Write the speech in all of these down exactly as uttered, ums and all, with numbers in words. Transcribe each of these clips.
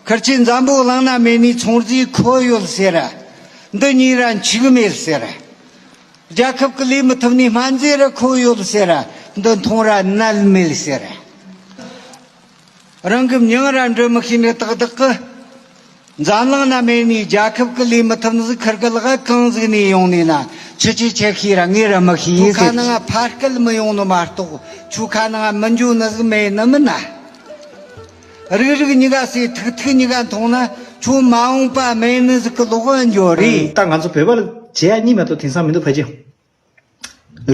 ཁིར་ཆོས་འཛམ་བུ་གླིང་ན་མེད་ནི་ཚོང་རྫས་ཁོ་ཡོད་ཟེར། འདི་ཉོས་ར་འཆུག་མེད་ཟེར། རྒྱལ་ཁབ་ཀྱིས་ལས་མི་ཐུབ་ནི་སྨན་རྫས་ར་ཁོ་ཡོད་ཟེར། འདི་འཐུང་ར་ནད་མེད་ཟེར། རང་གི་མྱིང་ར་འབྲི་མི་ཤེས་ནི་ཏག་ཏག་གི། འཛམ་གླིང་ན་མེད་ནི་རྒྱལ་ཁབ་ཀྱིས་ལས་མི་ཐུབ་ནི་ཟིག་ཁིར་གི་ལག་གང་ཟིག་ནས་ཡོང་ནི་ན། ཁྱེད་ཆོས་ཆི་ཤེས་ར་ངས་ར་མི་ཤེས། ཁྱོད་ཁ་ནང་ཕ་སྐད་མི་ཡོང་ནི་མ་གཏོགས་ཁྱོད་ཁ་ནང་མི་འཇོན་ནི་ཟིག་མེད་ནི་མིན་ན། རིག་རིག་གཉིས་ཀ་སེ། ཐུག་ཐུག་གཉིས་ཀ་འཐུང་ན་ཁྱོད་མ་འོངས་པ་མེད་ནི་ཟིག་གི་ལོག་འགྱོ་རེད། ད་ང་ཚོ་བོད་པ་ལ་བྱེད་ཡ་གཉིས་མ་གཏོགས་དེང་སང་མི་འདུག་ཕལ་ཆེར།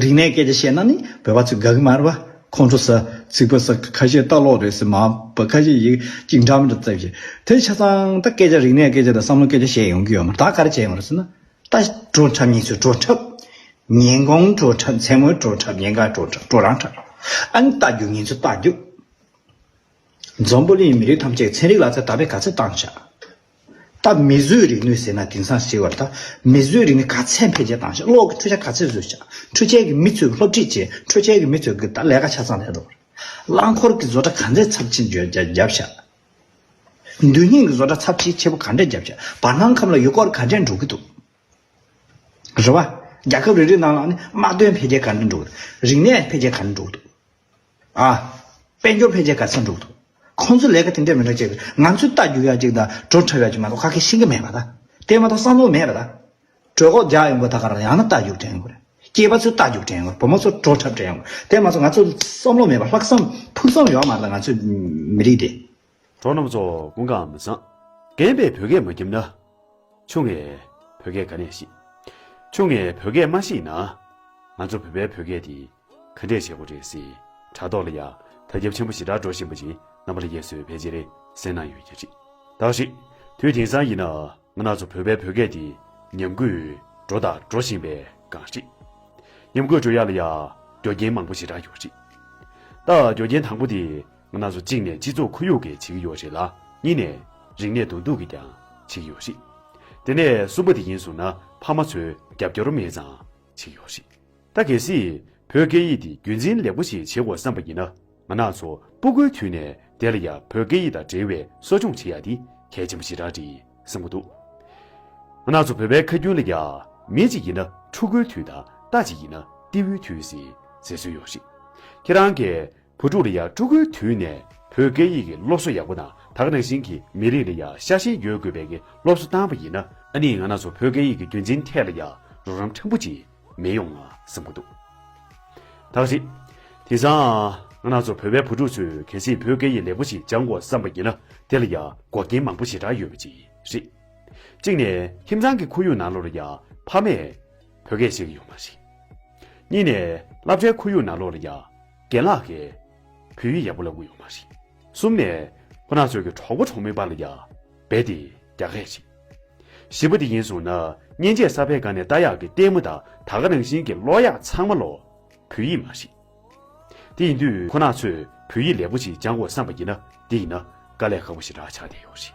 རིག་གནས་སྐད་ཆ་བཤད་ན་ནི་བོད་པ་ཚོས་དགའ་གི་མ་རེད་པ། ཁོང་ཁྲོ་ཟ། ཚིག་པ་ཟ། ཁ་ཤས་ལྟ་ལོག་རེད་ཟེར། མ་པ་ཁ་ཤས་ཡིག་གཅིག་འདྲ་མི་འདྲ་བརྩེགས་བྱས། དེ་ཆ་ཚང་ད་སྐད་ཆ། རིག་གནས་སྐད་ཆ་དང་བསམ་བློ་སྐད་ཆ་བཤད་ཡོང་གི་ཡོད་མ་རེད། ད་ག་རེ་བྱས་ཡོང་རེད་ཟེར་ན། ད་བྲོ་འཁྲབ། མི་ཚོས་བྲོ་འཁྲབ། ཉིན་གུང་བྲོ་འཁྲབ། མཚན་མོའི་བྲོ་འཁྲབ། ཉིན་དཀར་བྲོ་འཁྲབ། བྲོ་རང་འཁྲབ། ཨ་ནི་རྟ་རྒྱུག་མི་ཚོས་རྟ་རྒྱུག་འཛམ་བུ་གླིང་མི་རིགས་ཐམས་ཅད་ཚན་རིག་ལག་རྩལ་དར་སྤེལ་ག་ཚད་བཏང་ཤག་ད་མིས་བཟོས་རིག་ནུས་ཟེར་ན་དེང་སང་ཞིག་བར་ད་མིས་བཟོས་རིག་ནུས་ག་ཚད་འཕེལ་རྒྱས་བཏང་ཤག་གློག་གི་འཕྲུལ་ཆས་ག་ཚད་བཟོས་ཤག་འཕྲུལ་ཆས་ཀྱིས་མི་ཚོས་སློབ་ཁྲིད་བྱས། འཕྲུལ་ཆས་ཀྱིས་མི་ཚོས་གི་ད་ལས་ཀ་ཆ་ཚང་ལས་འགྲོ་བ་རེད། རླངས་འཁོར་གྱི་བཟོ་གྲྭ་ག་ཚད་ཚབས་ཆེན་བརྒྱབ་བརྒྱབ་ཤག་རྡུལ་སྙེག་གི་བཟོ་གྲྭ་ཚབས་ཆེ་ཆེ་པོ་ག་འདྲས་བརྒྱབ་ཤག་བར་སྣང་ཁམས་ལ་ཡུལ་སྐོར་ག་འདྲས་འགྲོ་གི་འདུག་རེད་བ། རྒྱལ་ཁབ་རེ་རེའི་ནང་ལ་ནི་དམག་དོན་འཕེལ་རྒྱས་ག་འདྲས་འགྲོ་གི་འདུག་རིག་གནས་འཕེལ་རྒྱས་ག་འདྲས་འགྲོ་གི་འདུག་ཨ། དཔལ་འབྱོར་འཕེལ་རྒྱས་ག་ཚད་འགྲོ་གི་འདུག་ཁོང་ཚོས་ལས་ཀ་དེ་འདྲས་མི་འདྲ་བྱས་པས། ང་ཚོས་རྟ་རྒྱུག་ཡ་གཅིག་དང་བྲོ་འཁྲབ་ཡ་གཅིག་མ་གཏོགས་ག་གེ་ཤེས་ཀྱི་མེད་པ་ད། དེ་མ་གཏོགས་བསམ་བློ་མེད་པ་ད། གྲོད་ཁོག་རྒྱགས་ཡོང་གི། ད་ག་རང་ཡང་ན་རྟ་རྒྱུག་དྲན་ཡོང་གི་རེད། སྐྱེས་པ་ཚོས་རྟ་རྒྱུག་དྲན་ཡོང་གི་རེད། བུ་མོ་ཚོས་བྲོ་འཁྲབ་དྲན་ཡོང་གི་རེད། དེ་མ་གཏོགས་ང་ཚོ་བསམ་བློ་མེད་པ། ལྷག་བསམ་ཕུགས་བསམ་ཡོད་མ་རེད་ད་ང་ཚོའི་མི་རིགས་དེ། གྲོགས་རྣམ་ཚོ་སྐུ་ཁམས་བཟང་། རྒན་པས་བོད་སྐད་མ་ཁྱབ་ན། ཆུང་ངས་བོད་སྐད་ག་ནས་ཤེས། ཆུང་ངས་བོད་སྐད་མ་ཤེས་ན། ང་ཚོ་བོད་པའི་བོད་སྐད་དེ་ག་འདྲས་བྱེད་དགོས་རེད་ཟེར། དྲ་ཐོག་ལ་ཡ་དར་ཁྱབ་ཆེན་པོ་ཞེ་དྲག་འགྲོ་བཞིན་པ་ཅིག་རྣམ་པ་ལྷན་རྒྱས་ཚོས་ཕལ་ཆེར་གསན་གནང་ཡོད་ཀྱི་རེད། ད་ག་ཞིག་དུས་དེང་སང་ཡིན་ན་ང་རང་ཚོ་བོད་པའི་བོད་སྐད་དེ་ཉམས་རྒུད་འགྲོ་དང་འགྲོ་བཞིན་པའི་སྒང་རེད། ཉམས་རྒུད་འགྲོ་ཡ་ལ་ཡ་རྒྱུ་རྐྱེན་མང་པོ་ཞེ་དྲག་ཡོད་རེད། ད་རྒྱུ་རྐྱེན་དང་པོ་དེ། ང་རང་ཚོ་གཅིག་ནས་སྤྱི་ཚོགས་ཁོར་ཡུག་གིས་བྱེད་ཀྱི་ཡོད་རེད་ལ། གཉིས་ནས་རིག་གནས་མདོར་བསྡུས་ཀྱིས་ཀྱང་བྱེད་ཀྱི་ཡོད་རེད། དེ་ནས་གསུམ་པ་དེ་ཡིན་སོང་ན་ཕ་མ་ཚོའི་རྒྱབ་སྐྱོར་མེད་ཙང་བྱེད་ཀྱི་ཡོད་རེད། ད་གལ་སྲིད་བོད་སྐད་ཡིག་འདི་རྒྱུན་འཛིན་ལེགས་པོ་ཞིག་བྱེད་དགོས་བསམ་པ་ཡིན་ན། ང་རང་ཚོ་སྤུ་གུའི་དུས་ནས་དེ་ལ་ཡ་བོད་སྐད་ཡིག་དང་འབྲེལ་བའི་གསོ་སྦྱོང་བྱེད་ཡ་འདི་གལ་ཆེན་པོ་ཞེ་དྲག་རེད་བསམ་གྱི་འདུག་ང་རང་ཚོ་བོད་པའི་ཁ་རྒྱུན་ལ་ཡ། མི་གཅིག་ཡིན་ན་ཕྲུ་གུའི་དུས་དང་རྟ་གཅིག་ཡིན་ན་རྟེའུའི་དུས་ཟེར་ཟེར་སྲོལ་ཡོད་རེད། ཁྱེད་རང་གིས་བུ་ཕྲུག་ལ་ཡ་ཕྲུ་གུའི་དུས་ནས་བོད་སྐད་ཡིག་གི་སློབ་གསོ་ཡག་པོ་དང་། ད་ག་ནང་བཞིན་གྱི་མི་རིགས་ལ་ཡ་ཤ་ཞེན་ཡོད་དགོས་པའི་གི་སློབ་གསོ་བཏང་པ་ཡིན་ན། ཨ་ནི་ང་རང་ཚོ་བོད་སྐད་ཡིག་གི་རྒྱུན་འཛིན་ཐད་ལ་ཡ་རོགས་རམ་ཕྲན་བུ་ཅིག་མེད་ཡོང་ང་བསམ་གྱི་འདུག་ད་ག་ཞིག་དེང་སང་ང་རང་ཚོ་བོད་པའི་བུ་ཕྲུག་ཚོས་གལ་སྲིད་བོད་སྐད་ཡིག་ལེགས་པོ་ཞིག་སྦྱང་དགོས་བསམ་པ་ཡིན་ན། དེ་ལ་ཡ་འགོག་རྐྱེན་མང་པོ་ཞེ་དྲག་ཡོད་པ་ཅིག་རེད། གཅིག་ནས་ཁྱིམ་ཚང་གི་ཁོར་ཡུག་ནང་ལོགས་ལ་ཡ་ཕ་མས་བོད་སྐད་ཤེས་ཀྱི་ཡོད་མ་རེད། གཉིས་ནས་སློབ་གྲྭའི་ཁོར་ཡུག་ནང་ལོགས་ལ་ཡ་རྒན་ལགས་ཀྱིས་བོད་ཡིག་ཡག་པོ་བསླབ་ཀྱི་ཡོད་མ་རེད། གསུམ་ནས་ཁོ་རང་ཚོའི་གི་གྲོགས་པོ་གྲོགས་མོའི་བར་ལ་ཡ་རྦད་དེ་རྒྱགས་ཁ་རེད། བཞི་པ་དེ་ཡིན་སོང་ན་མཉེན་ཆས་གསར་པའི་སྒང་ནས་ལྟ་ཡག་གི་ལྟད་མོ་དང་ད་ག་ནང་བཞིན་གྱི་ཀློག་ཡག་ཚང་མ་ལོ་བོད་ཡིག་མ་རེད། དེ་ཡིན་དུས་ཁོ་རང་ཚོས་བོད་ཡིག་ལེགས་པོ་ཞིག་སྦྱང་དགོས་བསམ་པ་ཡིན་ན། དེ་ཡིན་ན་དཀའ་ལས་ཁག་པོ་ཞེ་དྲག་ཆགས་བསྡད་ཡོད་རེད།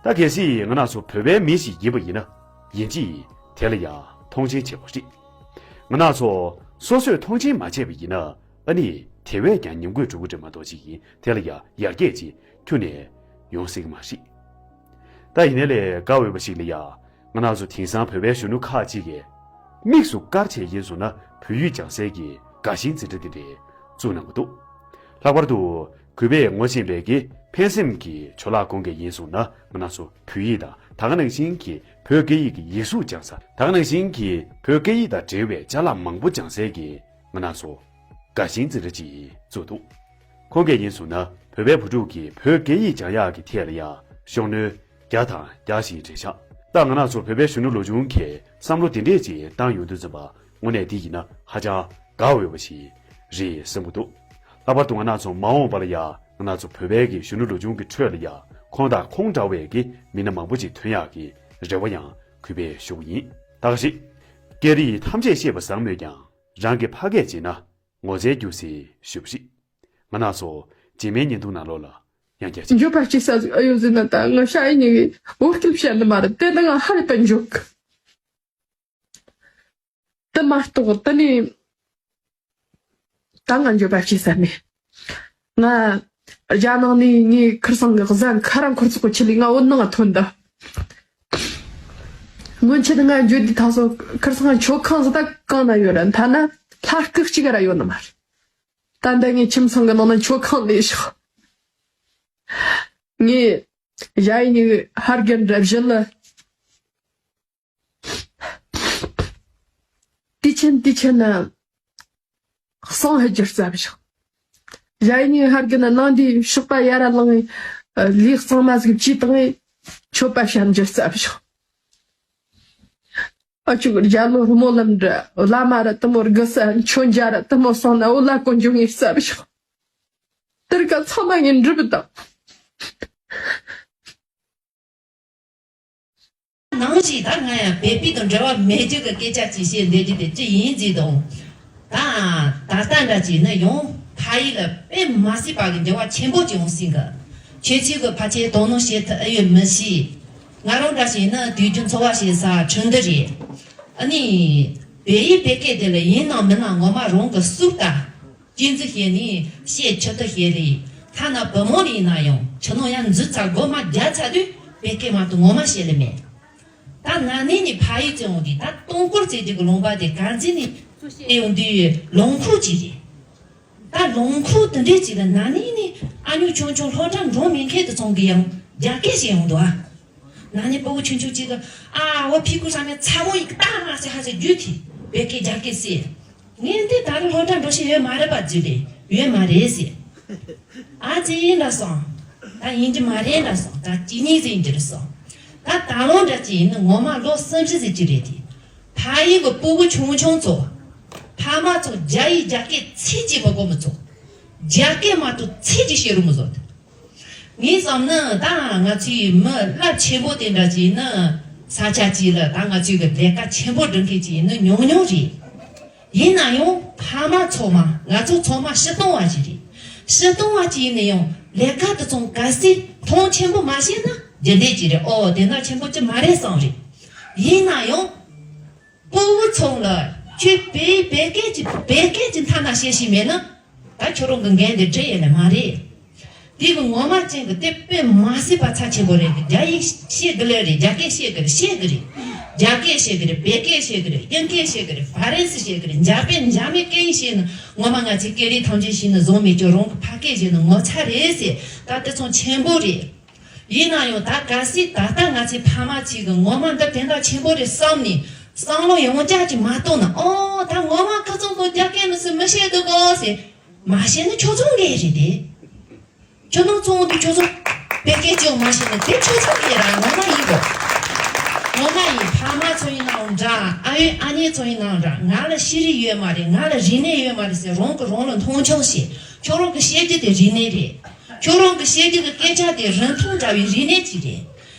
ད་གལ་སྲིད་ང་རང་ཚོ་བོད་པའི་མི་ཞིག་ཡིན་པ་ཡིན་ན། ཡིན་གཅིག་དེ་ལ་ཡང་མཐོང་ཆེན་བྱེད་དགོས་རེད། ང་རང་ཚོ་སོ་སོས་མཐོང་ཆེན་མ་བྱས་པ་ཡིན་ན། ཨ་ནི་དེ་བས་ཀྱང་ཉམས་རྒུད་འགྲོ་གི་རེད་མ་གཏོགས་ཅིག་ཡིན། དེ་ལ་ཡང་ཡར་རྒྱས་ཅིག་ཁྱོན་ནས་ཡོང་སྲིད་ཀྱི་མ་རེད། ད་ཡིན་ནའི་ལས་དགའ་འོས་པ་ཞིག་ལ་ཡ། ང་རང་ཚོ་དེང་སང་བོད་པའི་གཞོན་ནུ་ཁག་ཅིག་གིས་དམིགས་སུ་བཀར་བྱས་ཡིན་སོང་ན་བོད་ཡིག་སྦྱང་སའི་གི་དགའ་ཞེན་འཛིན་གྲྭ་འདི་འདྲ་བཙུགས་གནང་གི་འདུག་ལྷག་པར་དུ་གུས་པས་ངོ་ཤེས་པའི་གི་ཕན་སེམས་ཀྱི་ཇོ་ལགས་ཁོང་གིས་ཡིན་སོང་ན་ང་རང་ཚོ་བོད་ཡིག་དང་ད་ག་ནང་བཞིན་གྱི་བོད་སྐད་ཡིག་གི་ཡིག་གཟུགས་སྦྱང་ས། ད་ག་ནང་བཞིན་གྱི་བོད་སྐད་ཡིག་དང་འབྲེལ་བའི་ཅ་ལག་མང་པོ་སྦྱང་སའི་གི་ང་རང་ཚོ་དགའ་ཞེན་འཛིན་གྲྭ་ཅིག་བཙུགས་འདུག་ཁོང་གིས་ཡིན་སོང་ན་བོད་པའི་བུ་ཕྲུག་གིས་བོད་སྐད་ཡིག་སྦྱང་ཡག་གི་ཐད་ལ་ཡང་ཤུགས་སྣོན་རྒྱག་དང་རྒྱག་བཞིན་རེད་ཤག་ད་ང་རང་ཚོ་བོད་པའི་གཞོན་ནུ་ལོ་ཆུང་གིས་བསམ་བློ་འདི་འདྲས་ཅིག་བཏང་ཡོང་དུས་ཙམ་པ་དངོས་གནས་འདི་ཡིན་ན་ཧ་ཅང་དགའ་འོས་པ་ཞིག་རེད་བསམ་གྱི་འདུག་ལྷག་པར་དུ་ང་རང་ཚོ་མ་འོངས་པ་ལ་ཡང་ང་རང་ཚོ་བོད་པའི་གི་གཞོན་ནུ་ལོ་ཆུང་གི་ཁྲོད་ལ་ཡང་ཁོང་དང་ཁོང་འདྲ་བའི་གི་མི་སྣ་མང་པོ་ཅིག་ཐོན་ཡག་གི་རེ་བ་ཡང་གུས་པས་ཞུ་གི་ཡིན། ད་ག་ཞིག་སྐད་རིགས་ཐམས་ཅད་ཤེས་པ་བཟང་མོད་ཀྱང་། རང་གི་ཕ་སྐད་བརྗེད་ན་ངོ་ཚའི་རྒྱུ་ཟེར་ཞུ་བ་རེད། ང་རང་ཚོ་རྗེས་མའི་བརྙན་ཐུང་ནང་ལོགས་ལ་ཡང་བསྐྱར་ཅིག་འགྱོད་པ་སྐྱེ་ས་ཟིག་ཨེ་ཡོད་ཟེར་ན། ད་ང་ཤ་ཡི་ཉིན་གི་འོ་སྐད་བཤད་ནི་མ་རེད། དེ་ནི་ང་ཧ་ལས་པ་འགྱོད་གི། དེ་མ་གཏོགས་དེ་ནི་ད་ང་འགྱོད་པ་སྐྱེ་ས་མེད། ང་ རྒྱ་ནང་ནས་ངའི་ཁིར་ཚང་གི་གཟའ་ཁ་ར་འཁོར་ཚོགས་ཀྱི་ཆེད་ལས་ང་བོད་ནང་ཐོན་ད། སྔོན་ཆད་ང་འཇོད་དུས་ཐག་སོ་ཁིར་ཚང་མཆོད་ཁང་ཟིག་ད་གང་ན་ཡོད་ར། མཐའ་ན་ལྷ་སྐུ་གཅིག་ར་ཡོད་ནི་མ་རེད། ད་འདི་ངའི་ཁྱིམ་ཚང་གི་ནང་ན་མཆོད་ཁང་ལས་ཤོག་ངས་ཞ་ཡི་ནི་ཧར་གན་ར་བཞི་ལ། དུས་ཆེན་དུས་ཆེན་ན་གསང་ཧི་རྒྱུ་རྩ་བཞག་ཞ་ཡི་ནི་ཧར་གན་ན་ནང་དུ་ཤོག་པ་ཡར་ར་ལངས། ལུས་གཙང་མ་ཟིག་བཅུས་བཏང་། མཆོད་པ་བཤམས་རྒྱུ་རྩ་བཞག་ཨ་ཅུག་རྒྱ་ལོ་རི་མོ་ལམ་འདྲ་བླ་མ་ར་དུ་མོ་དགུ་ས་མཆོད་མཇལ་ར་དུ་མོ་སོང་ན་འོ་ལ་དཀོན་མཆོག་ངའི་རྩ་བཞག་དེར་ཀ་ཚང་མ་ངའི་འགྲུབ་དང་། ནང་བཞིན་ད་ང་ཡང་བོད་པའི་དང་འབྲེལ་བ་མེད་རྒྱུ་གི་སྐད་ཆ་ཅིག་བཤད་འདོད་རྒྱུ་དེ་ཅི་ཡིན་ཟེར་དང་། ད་ད་ལྟ་འདྲ་ཅིག་ནི་ཡང་ཕ་ཡུལ་ལ་དཔེ་མ་སྲིད་པ་གི་འབྲེལ་བ་ཆེན་པོ་ཅིག་ཡོང་སྲིད་གི་ཁྱེད་ཚོས་གི་ཕལ་ཆེར་དོ་སྣང་བྱེད་ཐུབ་ཨེ་ཡོད་མི་ཤེས། ང་རང་འདྲ་ཞིག་ནི་དུས་རྒྱུན་འཚོ་བ་བྱེད་ས་ཁྲིན་ཏུ་རེད། ཨ་ནི་བོད་ཡིག་བོད་སྐད་དེ་ལ་ཡིན་ནམ་མིན་ནམ་ངོ་མ་རང་གི་སུབ་ལྟ། གཅེས་འཛིན་བྱས་ནས་བཤད་ཆོག་ཐུབ་བྱས་རེད། ཐ་ན་བུ་མོ་ལ་ཡིན་ན་ཡང་ཆུ་ནང་ཡར་འཛུལ་ཚར་སྒོ་མ་རྒྱག་ཚར་དུས་བོད་སྐད་མ་གཏོགས་ངོ་མ་བཤད་ལེ་མེད། ད་ན་ནིང་ནས་ཕ་ཡུལ་བཙན་འོང་དུས་ད་སྟོང་སྐོར་བཙལ་རྒྱུ་གི་ལུང་པ་དེ་ག་འཛིན་ནས་ཚུར་བཤད་ཡོང་དུས་ལུང་ཁུག་ཅིག་རེད། ད་ལུང་ཁུག་དེ་འདྲས་ཅིག་ལ་ན་ནིང་ནས་ཨ་ཉུ་ཆུང་ཆུང་སློབ་གྲྭ་འགྲོ་མེད་མཁན་དེ་ཚོ་གིས་ཡང་རྒྱ་སྐད་བཤད་ཡོང་འདུག་ཨ། ན་ནིང་སྤུ་གུ་ཆུང་ཆུང་ཅིག་གིས་ཨ་བོ་ཕི་ཀུ་ས་མེ་ཚ་མོ་ཡིག་ཏ་མ་ཟེར་ཧ་ཟེར་རྒྱུ་དེ་བོད་སྐད་རྒྱ་སྐད་བཤད། ངས་འདི་ད་རུང་སློབ་གྲྭ་འགྲོ་ཤེས་ཡོད་མ་རེད་པ་ཟེར་རེད། ཡོད་མ་རེད་ཟེར། ཨ་ཙི་ཡིན་ལ་སོང་། ད་ཡིན་གྱི་མ་རེད་ལ་སོང་། ད་ཅི་ནས་ཟིན་གྱི་རེད་སོང་། ད་ད་ལོ་འདྲ་ཅི་ཡིན་ནི་ངོ་མ་ལོ་གསུམ་བཞི་ཟིན་གྱི་རེད་དེ། ཕ་ཡུལ་གི་སྤུ་གུ་ཆུང་ཆུང་ཚོ། ཕ་མ་ཚོ་རྒྱ་ཡིག་རྒྱ་སྐད་ཚིག་གཅིག་མི་གོ་མི་ཚོ། རྒྱ་སྐད་མ་གཏོགས་ཚིག་གཅིག་བཤད་རུ་མི་བཟོ་དེ། ངས་བསམ་ན་ད་ང་ཚོའི་མི་རླབས་ཆེན་པོ་དེ་འདྲ་ཅིག་ནི་ས་ཆ་གཅིག་ལ་ད་ང་ཚོའི་གི་ལས་ཀ་ཆེན་པོ་སྒྲུབ་མཁན་ཅིག་ཡིན་ནི་ཉུང་ཉུང་རེད། ཡིན་ན་ཡང་ཕ་མ་ཚང་མ་ང་ཚོ་ཚང་མ་སྤྱིར་བཏང་བ་ཞིག་རེད། སྤྱིར་བཏང་བ་ཅིག་ཡིན་ན་ཡང་ལས་ཀ་དེ་ཚོ་གལ་སྲིད་མཐོང་ཆེན་པོ་མ་བྱས་ན་རྒྱུ་འབྲས་ཅིག་རེད། ཨོ་དེ་འདྲ་ཆེན་པོ་ཅིག་མ་རེད་བསམ་རེད། ཡིན་ན་ཡང་། སྤུ་གུ་ཚང་ལ་ཁྱོད་བོད་བོད་སྐད་ཀྱི་བོད་སྐད་ཀྱི་མཐའ་ན་བཤད་ཤེས་མེད་ན་ད་ཁྱོད་རང་གི་འགན་དེ་འགྲིག་ཡོད་ནི་མ་རེད། དེ་གི་ངོ་མ་ཅན་གི་དེ་དཔེ་མ་སྲིད་པ་ཚབས་ཆེན་པོ་རེད། རྒྱ་ཡིག་བཤད་གི་ལེ་རེད། རྒྱ་སྐད་བཤད་གི་རེད། བཤད་གི་རེད། རྒྱ་སྐད་བཤད་གི་རེད། བོད་སྐད་བཤད་གི་རེད། དབྱིན་སྐད་བཤད་གི་རེད། ཧྥ་རན་སི་བཤད་གི་རེད། འཇར་པན་འཇར་མན་སྐད་ཡིག་བཤད་ནི་ངོ་མ་ང་ཚོའི་སྐད་རིགས་ཐམས་ཅད་ཤེས་ནི་བཟང་མེད་ཀྱང་རང་གི་ཕ་སྐད་བཤད་ནི་ངོ་ཚ་རེད་ཟེར། ད་དེ་ཚོ་ཆེན་པོ་རེད། ཡིན་ན་ཡང་ད་གལ་སྲིད་ད་ལྟ་ང་ཚོའི་ཕ་མ་ཚོས་གི་ངོ་མ་འདི་དེ་འདྲ་ཆེན་པོ་རེད་བསམ་ནས་བསམ་བློ་ཡང་བསྐྱར་ཅིག་མ་གཏོང་ན། ཨོ་ད་ངོ་མ་ཁོ་ཚོ་གི་རྒྱ་སྐད་མི་སྲིད་མི་ཤེས་འདུག་གོ་ཟེར་མ་བཤད་ན་ཁྱོད་ཚོ་འགན་རེད་དེ། ཁྱོད་རང་ཚོ་འདི་ཁྱོད་ཚོ་བོད་སྐད་ཅིག་མ་ཤེས་ན་དེ་ཁྱོད་ཚོ་གི་ར་ངོ་མ་ཡིན་གོ། ངོ་མ་ཡིན། ཕ་མ་ཚོ་ཡིན་ནའང་འདྲ། ཨ་ཡོད་ཨ་ནེ་ཚོ་ཡིན་ནའང་འདྲ། ང་ལ་ཤེས་རིག་ཡོད་མ་རེད། ང་ལ་རིག་གནས་ཡོད་མ་རེད་ཟེར་རང་གི་རང་ལ་མཐོང་ཆུང་བྱེད། ཁྱོད་རང་གི་བཤད་རྒྱུ་དེ་རིག་གནས་རེད། ཁྱོད་རང་གི་བཤད་རྒྱུ་གི་སྐད་ཆ་དེ་རིན་ཐང་འདྲ་བའི་རིག་གནས་ཅིག་རེད།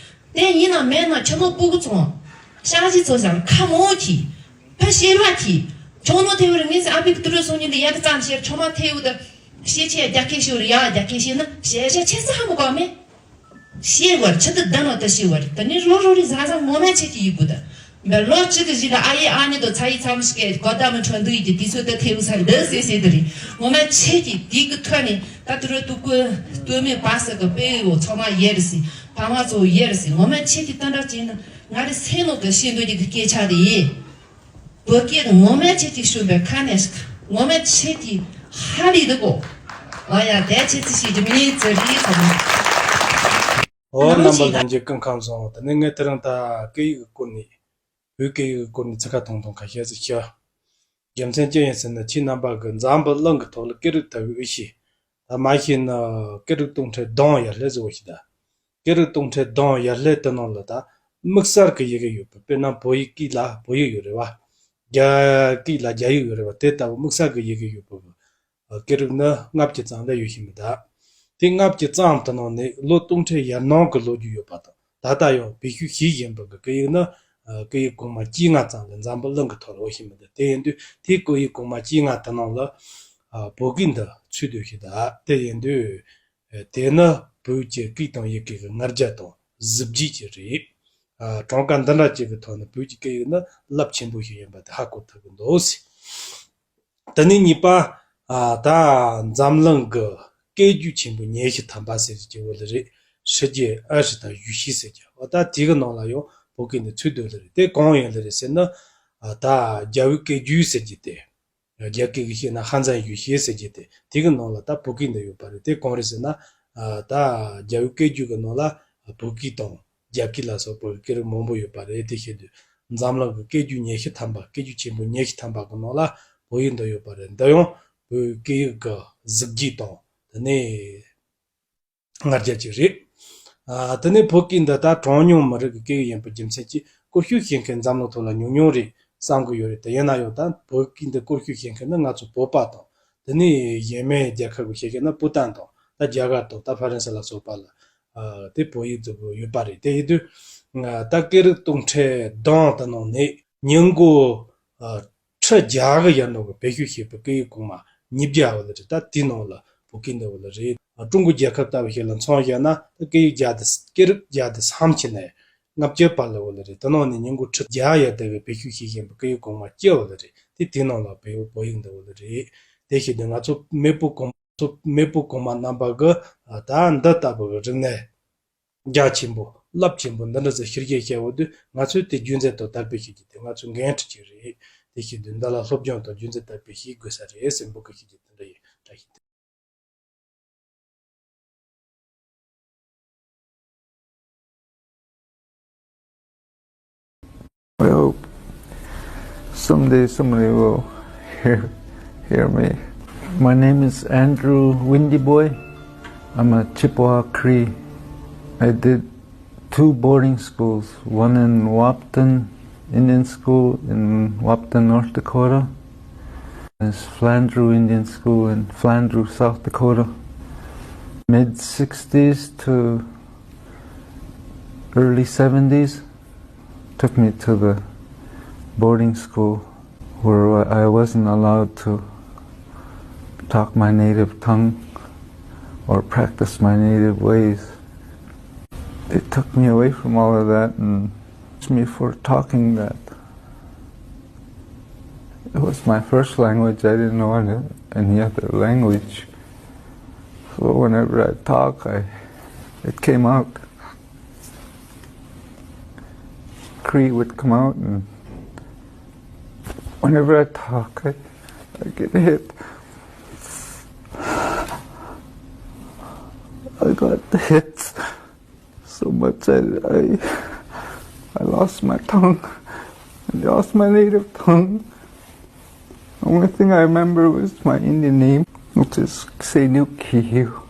དེ་ཡིན་ན་མེད་ན་ཁྱོད་ནོ་སྤུ་གུ་ཚོ་ཤག་གཞི་ཚོ་ཟེར་ཁ་མོ་གི་ཕ་ཤེས་ར་གི་ཁྱོད་ནོ་ཐེ་བོ་རི་ངེས་ཨ་བིག་ཏུ་རུ་སོང་ཉིན་ལ་ཡག་གི་ཙམ་ཤེར་ཁྱོད་མ་ཐེ་བོ་ད་ཤེས་ཆེ་རྒྱ་སྐད་ཤེས་ར་ཡ་རྒྱ་སྐད་ཤེས་ན་ཤེས་ཤེས་ཆེ་ས་ཧ་མོ་ག་མེད། ཤེས་བར་ཆི་ཏི་ལྡན་ནོ་ད་ཤེས་བར་ད་ནི་རོ་རོ་རི་ཟ་ཟ་ངོ་མ་ཆེ་གི་ཡི་གུ་ད། མེ་ལོ་གཅིག་གི་གཞི་ལ་ཨ་ཡེ་ཨ་ནི་དོ་ཚ་ཡི་ཚ་མི་ཞིག་གི་གོ་ད་མི་ཁྲོ་འདུག་ཡི་གི་དུས་ཚོད་ད་ཐེའུ་ཚ་འདི་སེ་སེ་དི་རི་ངོ་མ་ཆེ་གི་དེ་གི་ཐོག་ནས་ད་དུ་རོ་དུ་ཀུ་སྟོད་མི་པ་སི་གི་པེ་འོ་ཚོ་མ་ཡེ་རི་སི་ཕ་མ་ཚོ་ཡེ་རི་སི་ངོ་མ་ཆེ་གི་ད་འདྲ་ཅིག་ན་ང་རི་སེ་ནོ་གི་ཤེས་འདོད་ཀྱི་སྐད་ཆ་དེ་ཡིན། བོད་སྐད་ངོ་མ་ཆེ་གི་ཤུ་བེ་ཁ་ནས་ངོ་མ་ཆེ་གི་ཧ་ལི་དི་གོ་ཨ་ཡ་དེ་ཆེ་ཚི་ཤེས་ཀྱི་མི་ཚེ་རི་ཚོ་མ། ཨོ་རྣམ་པ་ལྷན་རྒྱས་སྐུ་ཁམས་བཟང་། དེ་ནས་ངས་དེ་རིང་ད་སྐད་ཡིག་གི་སྐོར་ནས་བོད་སྐད་ཡིག་གི་སྐོར་ནས་ཚིག་ཁ་ཐུང་ཐུང་ཁ་ཤས་ཤིག་བཤད། རྒྱུ་མཚན་ཅི་ཡིན་ཟེར་ན་ཁྱེད་རྣམ་པ་གི་འཛམ་བུ་གླིང་གི་ཐོག་ལ་སྐད་རིགས་ལྟ་བུའི་འོས་ཤིག་ད་མ་ཤེས་ན་སྐད་རིགས་སྟོང་ཕྲག་བདུན་ཡར་ལྷས་བཟོ་བ་ཞིག་ད། སྐད་རིགས་སྟོང་ཕྲག་བདུན་ཡར་ལྷས་དེ་ནང་ལ་ད་དམིགས་བསལ་གི་ཡི་གེ་ཡོད་པ། དཔེར་ན་བོད་ཡིག་སྐད་ལ་བོད་ཡིག་ཡོད་རེད་བ། རྒྱ་སྐད་ལ་རྒྱ་ཡིག་ཡོད་རེད་བ། དེ་ལྟ་བུ་དམིགས་བསལ་གི་ཡི་གེ་ཡོད་པ། སྐད་རིགས་ནི་ལྔ་བཅུ་ཙམ་ལས་ཡོད་ཤེས་མི་འདུག་དེ་ལྔ་བཅུ་ཙམ་དུ་ནང་ནས་ལོ་སྟོང་ཕྲག་ཡར་ནང་གི་ལོ་རྒྱུས་ཡོད་པ་དང་། ད་ལྟ་ཡང་བེད་སྤྱོད་བྱེད་བཞིན་པ་གི་སྐད་ཡིག་ནི་སྐད་ཡིག་གོང་མ་བཅོ་ལྔ་ཙམ་ལས་འཛམ་བུ་གླིང་གི་ཐོག་ལ་ཡོད་ཤེས་མི་འདུག་དེ་ཡིན་དུས་དེ་སྐད་ཡིག་གོང་མ་བཅོ་ལྔ་དུ་ནང་ལ་བོད་སྐད་འདི་ཚུད་སྡོད་ཤེས་འདུག་དེ་ཡིན་དུས་དེ་ནི་བོད་ཀྱི་སྐད་དང་ཡི་གེ་གི་ལྔ་བརྒྱ་དང་གཟི་བརྗིད་ཅིག་རེད། གྲངས་ཀ་འདི་འདྲ་ཅིག་གི་ཐོག་ནས་བོད་ཀྱི་སྐད་ཡིག་ནི་རླབས་ཆེན་པོ་ཞིག་ཡིན་པ་དེ་ཧ་གོ་ཐུབ་ཀྱི་འདུག་དེ་ནས་གཉིས་པ། ཨ། ད་འཛམ་གླིང་གི་ སྐད་རྒྱུད་ཆེན་པོ་ཉི་ཤུ་ཐམ་པ་ཟེར་གྱི་ཡོད་ལེ་རེད། ཧྲི་རྒྱུད་ཨ་ཧྲི་དང་ཡུ་ཤི་ཟེར་གྱི་འོ་ད་དེ་གི་ནང་ལ་ཡང་བོད་སྐད་འདི་ཚུད་འདུག་ལེ་རེད། དེ་གང་ཡིན་ལེ་རེད་ཟེར་ན། ཨ་ད་རྒྱ་བོད་སྐད་རྒྱུད་ཟེར་གྱི་དེ། རྒྱ་སྐད་ཀྱི་བཤད་ན་ཧན་ཙན་ཡུ་ཤི་ཟེར་གྱི་དེ་དེ་གི་ནང་ལ་ད་བོད་སྐད་འདི་ཡོད་པ་རེད། དེ་གང་རེད་ཟེར་ན། ཨ་ད་རྒྱ་བོད་སྐད་རྒྱུད་ཀྱི་ནང་ལ་བོད་སྐད་དང་རྒྱ་སྐད་ལ་སོགས་པའི་སྐད་རིགས་མང་པོ་ཡོད་པ་རེད། དེ་བཤད་དུས་འཛམ་གླིང་གི་སྐད་རྒྱུད་ཉི་ཤུ་ཐམ་པ་སྐད་རྒྱུད་ཆེན་པོ་ཉི་ཤུ་ཐམ་པ་གི་ནང་ལ་བོད་ཡིག་འདི་ཡོད་པ་རེད། འདི་ཡང་བོད་སྐད་ཡིག་གི་གཟུགས་བརྗིད་དང་དེ་ནས་ང་རྒྱལ་ཅིག་རེད། ཨ་དེ་ནས་བོད་སྐད་འདི་ད་གྲངས་ཉུང་མི་རིགས་ཀྱི་སྐད་ཡིག་ཡིན་པའི་རྒྱུ་མཚན་གྱིས་བཀོལ་སྤྱོད་བྱེད་མཁན་འཛམ་གླིང་ཐོག་ལ་ཉུང་ཉུང་རེད་བསམ་གྱི་ཡོད་རེད། དེ་ཡིན་ན་ཡང་ད་བོད་སྐད་འདི་བཀོལ་སྤྱོད་བྱེད་མཁན་ནི་ང་ཚོ་བོད་པ་དང་དེ་ནས་གཞན་མའི་རྒྱལ་ཁབ་ཀྱི་བཤད་མཁན་ན་བུ་ཏན་དང་ད་རྒྱ་གར་དང་ད་ཧྥ་རན་སི་ལ་སོགས་པ་ལ་ཨ་དེ་བོད་ཡིག་འདི་ཡོད་པ་རེད། དེ་ཡིན་དུས་ད་སྐད་རིགས་སྟོང་ཕྲག་བདུན་དེ་ནང་ནས་ཉིན་གུང་ཨ་ཁྲི་བརྒྱ་གི་ཡར་ནང་གི་བེད་སྤྱོད་བྱེད་པའི་སྐད་ཡིག་གོང་མ་ཉིས་བརྒྱ་བ་ལ་རེད། ད་དེའི་ནང་ལ་བོད་སྐད་འདི་བ་ལ་རེད། ཀྲུང་གོ་རྒྱལ་ཁབ་ལྟ་བུ་ཞིག་ལ་མཚོན་བྱས་ན་ད་སྐད་ཡིག་བརྒྱ་དང་སྐད་རིགས་བརྒྱ་དང་ཐམ་ཅིག་ནས་ལྔ་བཅུ་བར་ལ་བ་ལ་རེད། དེ་ནང་ནས་ཉིན་གུང་ཁྲི་བརྒྱ་ཡར་དེ་གི་བེད་སྤྱོད་བྱེད་བཞིན་པའི་སྐད་ཡིག་གོང་མ་བཅུ་བ་ལ་རེད། དེ་དེའི་ནང་ལ་བོད་བོད་ཡིག་འདི་བ་ལ་རེད། དེ་བྱས་དུས་ང་ཚོ་མེས་པོ་གོང་ཚོ་མེས་པོ་གོང་མ་རྣམ་པ་གི་ད་འདི་ལྟ་བུ་གི་རིག་གནས་རྒྱ་ཆེན་པོ་རླབས་ཆེན་པོ་འདི་འདྲ་ཟིག་ཤེས་རྒྱུ་བྱས་འོ་དུས་ང་ཚོས་དེ་རྒྱུན་འཛིན་དང་དར་སྤེལ་བྱེད་རྒྱུ་དེ་ང་ཚོའི་འགན་འཁྲི་ཅིག་རེད། དེ་བྱེད་དུས་འདི་ལ་སློབ་སྦྱོང་དང་རྒྱུན་འཛིན་དར་སྤེལ་བྱེད་དགོས་ས་རེད་ཟེར་འབོད་སྐུལ་ཞུ་རྒྱུ་དེ་འདྲ་ཡིན། བཀྲ་ཤིས་བདེ་I hope someday somebody will hear, hear me. My name is Andrew Windy Boy. I'm a Chippewa Cree. I did two boarding schools, one in Wahpeton Indian School in Wahpeton, North Dakota, and Flandreau Indian School in Flandreau, South Dakota. Mid sixties to early seventies, took me to the boarding school where I wasn't allowed to talk my native tongue or practice my native ways. They took me away from all of that and asked me for talking that. It was my first language. I didn't know any, any other language. So whenever I talk, I, it came out. Cree would come out, and whenever I talk, I, I get hit. I got hit so much, I, I, I lost my tongue. I lost my native tongue. The only thing I remember was my Indian name, which is Xenu Kihiu,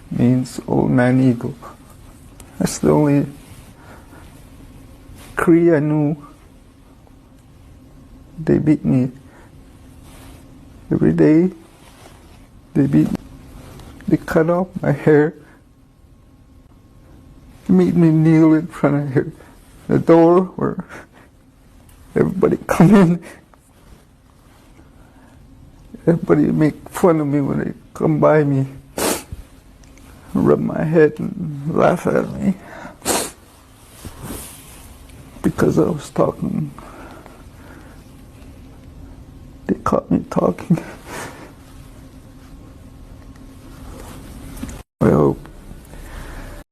means old man eagle. That's the only Cree I knew. They beat me every day. They beat me. They cut off my hair. They made me kneel in front of the door where everybody come in. Everybody make fun of me when they come by me, rub my head and laugh at me because I was talking. They caught me talking.